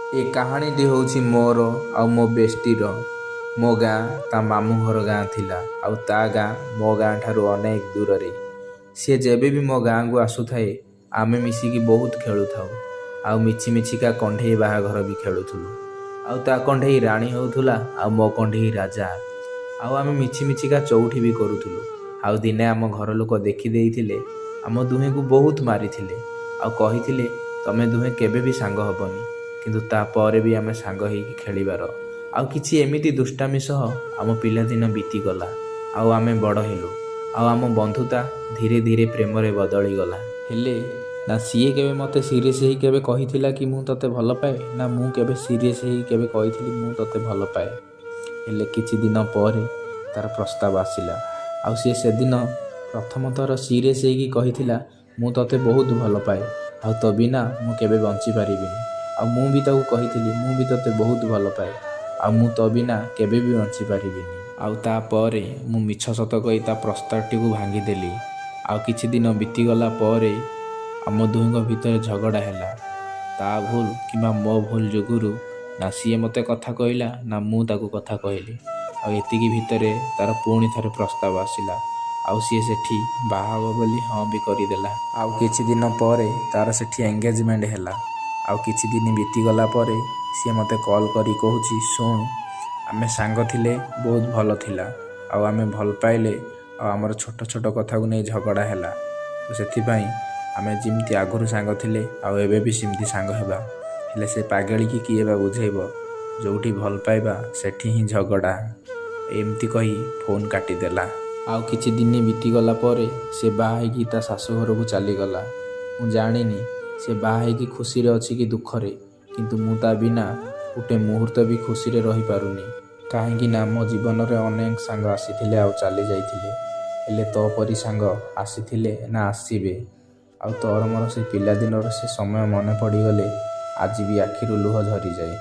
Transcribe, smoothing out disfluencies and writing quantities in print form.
ଏ କାହାଣୀଟି ହେଉଛି ମୋର ଆଉ ମୋ ବେଷ୍ଟିର। ମୋ ଗାଁ ତା ମାମୁଁ ଘର ଗାଁ ଥିଲା, ଆଉ ତା ଗାଁ ମୋ ଗାଁ ଠାରୁ ଅନେକ ଦୂରରେ। ସିଏ ଯେବେ ବି ମୋ ଗାଁକୁ ଆସୁଥାଏ, ଆମେ ମିଶିକି ବହୁତ ଖେଳୁଥାଉ ଆଉ ମିଛି ମିଛିକା କଣ୍ଢେଇ ବାହାଘର ବି ଖେଳୁଥିଲୁ। ଆଉ ତା କଣ୍ଢେଇ ରାଣୀ ହେଉଥିଲା ଆଉ ମୋ କଣ୍ଢେଇ ରାଜା। ଆଉ ଆମେ ମିଛି ମିଛିକା ଚଉଠି ବି କରୁଥିଲୁ। ଆଉ ଦିନେ ଆମ ଘର ଲୋକ ଦେଖିଦେଇଥିଲେ, ଆମ ଦୁହେଁକୁ ବହୁତ ମାରିଥିଲେ ଆଉ କହିଥିଲେ, ତମେ ଦୁହେଁ କେବେ ବି ସାଙ୍ଗ ହେବନି। କିନ୍ତୁ ତାପରେ ବି ଆମେ ସାଙ୍ଗ ହେଇକି ଖେଳିବାର ଆଉ କିଛି ଏମିତି ଦୁଷ୍ଟାମି ସହ ଆମ ପିଲାଦିନ ବିତିଗଲା। ଆଉ ଆମେ ବଡ଼ ହେଲୁ ଆଉ ଆମ ବନ୍ଧୁତା ଧୀରେ ଧୀରେ ପ୍ରେମରେ ବଦଳିଗଲା। ହେଲେ ନା ସିଏ କେବେ ମୋତେ ସିରିୟସ୍ ହେଇ କେବେ କହିଥିଲା କି ମୁଁ ତୋତେ ଭଲ ପାଏ, ନା ମୁଁ କେବେ ସିରିୟସ୍ ହେଇ କେବେ କହିଥିଲି ମୁଁ ତୋତେ ଭଲ ପାଏ। ହେଲେ କିଛି ଦିନ ପରେ ତାର ପ୍ରସ୍ତାବ ଆସିଲା, ଆଉ ସିଏ ସେଦିନ ପ୍ରଥମ ଥର ସିରିୟସ୍ ହେଇକି କହିଥିଲା, ମୁଁ ତୋତେ ବହୁତ ଭଲ ପାଏ ଆଉ ତୋ ବିନା ମୁଁ କେବେ ବଞ୍ଚିପାରିବିନି। ଆଉ ମୁଁ ବି ତାକୁ କହିଥିଲି, ମୁଁ ବି ତୋତେ ବହୁତ ଭଲ ପାଏ ଆଉ ମୁଁ ତୋ ବିନା କେବେ ବି ବଞ୍ଚିପାରିବିନି। ଆଉ ତାପରେ ମୁଁ ମିଛ ସତ କହି ତା ପ୍ରସ୍ତାବଟିକୁ ଭାଙ୍ଗିଦେଲି। ଆଉ କିଛି ଦିନ ବିତିଗଲା ପରେ ଆମ ଦୁହିଁଙ୍କ ଭିତରେ ଝଗଡ଼ା ହେଲା। ତା ଭୁଲ କିମ୍ବା ମୋ ଭୁଲ ଯୋଗୁରୁ ନା ସିଏ ମୋତେ କଥା କହିଲା, ନା ମୁଁ ତାକୁ କଥା କହିଲି। ଆଉ ଏତିକି ଭିତରେ ତାର ପୁଣି ଥରେ ପ୍ରସ୍ତାବ ଆସିଲା ଆଉ ସିଏ ସେଠି ବାହା ହେବ ବୋଲି ହଁ ବି କରିଦେଲା। ଆଉ କିଛି ଦିନ ପରେ ତାର ସେଠି ଏଙ୍ଗେଜମେଣ୍ଟ ହେଲା। ଆଉ କିଛି ଦିନ ବିତିଗଲା ପରେ ସିଏ ମୋତେ କଲ୍ କରି କହୁଛି, ଶୁଣ, ଆମେ ସାଙ୍ଗ ଥିଲେ ବହୁତ ଭଲ ଥିଲା, ଆଉ ଆମେ ଭଲ ପାଇଲେ ଆଉ ଆମର ଛୋଟ ଛୋଟ କଥାକୁ ନେଇ ଝଗଡ଼ା ହେଲା, ତ ସେଥିପାଇଁ ଆମେ ଯେମିତି ଆଗରୁ ସାଙ୍ଗ ଥିଲେ ଆଉ ଏବେ ବି ସେମିତି ସାଙ୍ଗ ହେବା। ହେଲେ ସେ ପାଗେଳିକି କିଏ ବା ବୁଝେଇବ? ଯେଉଁଠି ଭଲ ପାଇବା ସେଠି ହିଁ ଝଗଡ଼ା। ଏମିତି କହି ଫୋନ୍ କାଟିଦେଲା। ଆଉ କିଛି ଦିନ ବିତିଗଲା ପରେ ସେ ବାହା ହେଇକି ତା ଶାଶୁଘରକୁ ଚାଲିଗଲା। ମୁଁ ଜାଣିନି ସେ ବାହା ହେଇକି ଖୁସିରେ ଅଛି କି ଦୁଃଖରେ, କିନ୍ତୁ ମୁଁ ତା ବିନା ଗୋଟେ ମୁହୂର୍ତ୍ତ ବି ଖୁସିରେ ରହିପାରୁନି। କାହିଁକି ନା ମୋ ଜୀବନରେ ଅନେକ ସାଙ୍ଗ ଆସିଥିଲେ ଆଉ ଚାଲି ଯାଇଥିଲେ, ହେଲେ ତୋ ପରି ସାଙ୍ଗ ଆସିଥିଲେ ନା ଆସିବେ। ଆଉ ତୋର ମୋର ସେ ପିଲାଦିନର ସେ ସମୟ ମନେ ପଡ଼ିଗଲେ ଆଜି ବି ଆଖିରୁ ଲୁହ ଝରିଯାଏ।